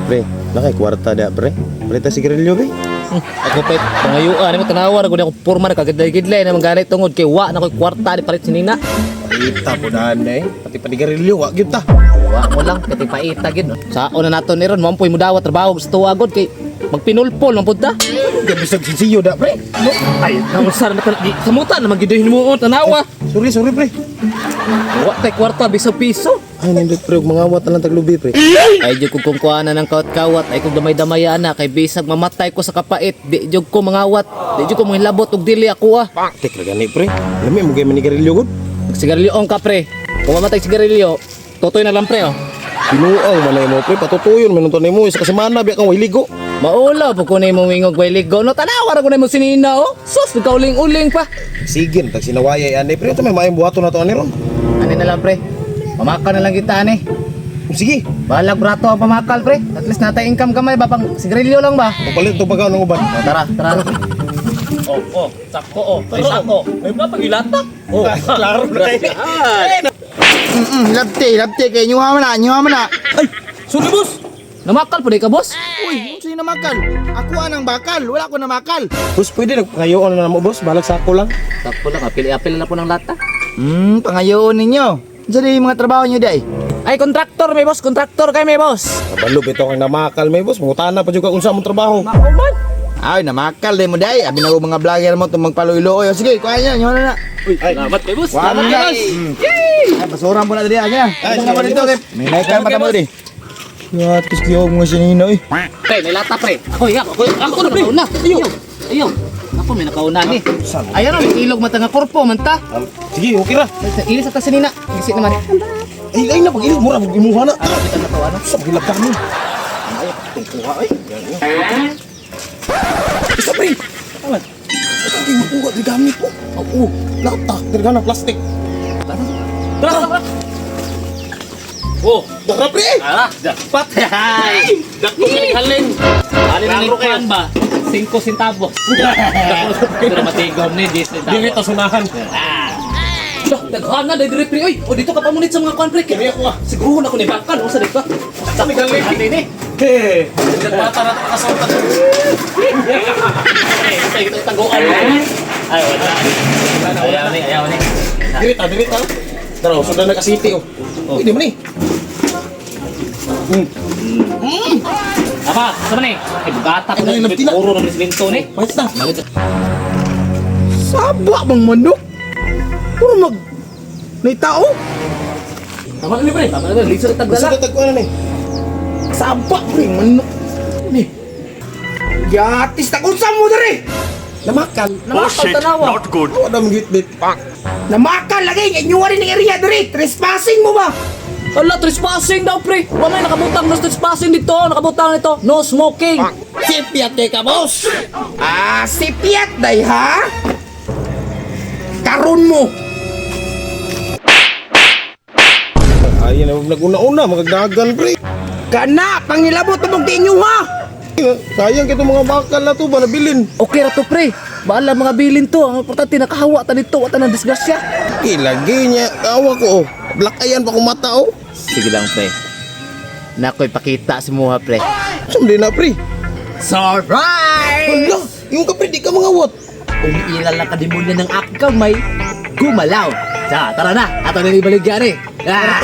Pre, nakay kwarta da pre. Palita sigarilyo be. Ako pa pangayuan nimo tanawa ra gud ako porma nagkagidlay-gidlay na manganit tungod kay wa na koy kwarta di palit sinina. Paita po daan eh. Pati panigarilyo wa gyud ta. Wa mo lang kay paita gid. Sao na nato ni ron mampoy mo dawat trabaho gusto agod kay magpinulpol man pud ta. Gabi sa sinsiyo da pre. No, ay nausar na di samutan na magiduhin mo oh, tanawa. Sorry, sorry pre. Wa tay kwarta bisag piso. Ay nindot pre, og mangawat na lang taglubi pre. Ay jud kung kuana ng kawat-kawat ay kung damay-damay ana kay bisag mamatay ko sa kapait di jud ko mangawat di jud ko manghilabot og dili ako ah. Tek ra gani pre. Lami mo gay manigarilyo gud. Sigarilyo ka pre. Kung mamatay sigarilyo, tutoy na lang pre oh. Binuang man mo pre, patutuyon man unta nimo isa ka semana biya kang wiligo. Maulaw po ko nimo mingog way ligo no tanawa ra ko nimo sinina oh. Sus nagkauling-uling pa. Sige, tag sinawayay ani pre, ito may maayong buhaton na to ani ron. Ani na lang pre. Pamakal na lang kita ani. Sige, Balag brato ang pamakal pre. At least natay income gamay ba pang sigarilyo lang ba? papalit to pagkaon ng uban. Oh, tara, tara. Oh, oh, sakto oh. Ay sako. Ay ba pagilata? Oh, Klaro na kayo. Labte, labte kay nyuha man na, nyuha man na. Ay, sorry boss. Namakal po di ka boss? Uy, unsa yung namakal? Ako anang bakal, wala ko namakal. Boss, pwede nagpangayoon na mo boss, balag sako lang. Sakto lang, apil-apil na po ng lata. Pangayoon ninyo. Unsa di mga trabaho niyo day? Ay, kontraktor may boss, kontraktor kay may boss. Kabalo bitaw kang namakal may boss, mangutana pa jud ka unsa among trabaho. Mauman. Ay, namakal day mo day. Abi na ko mga vlogger mo itong magpaluilo. Sige, kuha niya, nyuha na na. Uy, salamat kay boss. Kuha Salamat na. kay boss. Ay, basura mo na dali anya. Ay, Ay, sige, dito kay. May naikal pa mo dali. Yatis kiyog mo sinino eh. Pre, may lata pre. Ako, ako, ako, ako na pre. Una. Ayo. Ayo. Ako may nakauna ni. Ayan o, may ilog mata nga korpo man ta. Sige, okay ra. Ilis sa tasinina. Gisi naman. Ay, ay na pag ilog mura pag imuha na. Ano kita natawa no? Sa pagilabta mo. Ay, itong kuha ay. Yan, yan. Isa pre. Tama. Ito ang makuha di gamit po. Oo, lata, dirga na plastic. Tara, tara, tara. Oh, Dara pre. tara, dapat. Hay. Dako ni halin. Alin na ni ba? 5 centavos. Pero matigom ni 10 centavos. Dili ta sunahan. Lah, daghan na diri pre oy. O dito ka pamunit sa mga kwan pre. Kini ako ah. Siguro na ko ni bakal unsa di ba? Sa may galing. Ani ni. He. Nagpata na ta kasama. Ay, sa ito taguan. Ay, wala. Ayaw ni, ayaw ni. Dili ta, dili ta. Tara, sundan na ka city oh. Pwede man eh. Apa, sama ni? Ay, bugata ko Ay, na. nabtila. Puro na siminto ni. Pahit na. Saba bang manok? Puro mag May tao? Tama na ni pre. Tama na, lisod Basta tagdala. ka tagkuha na ni. Saba pre manok. Ni. Yatis ta unsa mo diri? Namakal. Namakal tanawa. Not good. Awa daw mong gitbit. Namakal lagi kay nyuha rin ang area diri. Trespassing mo ba? Ala, trespassing daw pre. Wa may nakabutang no trespassing dito. Nakabutang nito. No smoking. Sipiat kay ka boss. Ah, sipiat day ha? Karon mo. Ay, na naguna-una magagdagan pre. Kana pangilabot mo di inyo ha. Sayang kito mga bakal na to ba nabilin. Okay ra to pre. Bahala mga bilin to. Ang importante nakahawa ta dito. Wa ta ng disgrasya. Ilagay niya awa ko oh. Black ayan pa kong mata oh. Sige lang pre. Nakoy pakita si Muha pre. Sumdi na pre. Surprise! Hala, yung ka pre di ka mangawat. Umiilal na kademonyo ng aking kamay, gumalaw. Sa, tara na, ato na ibaligyan eh. Ah.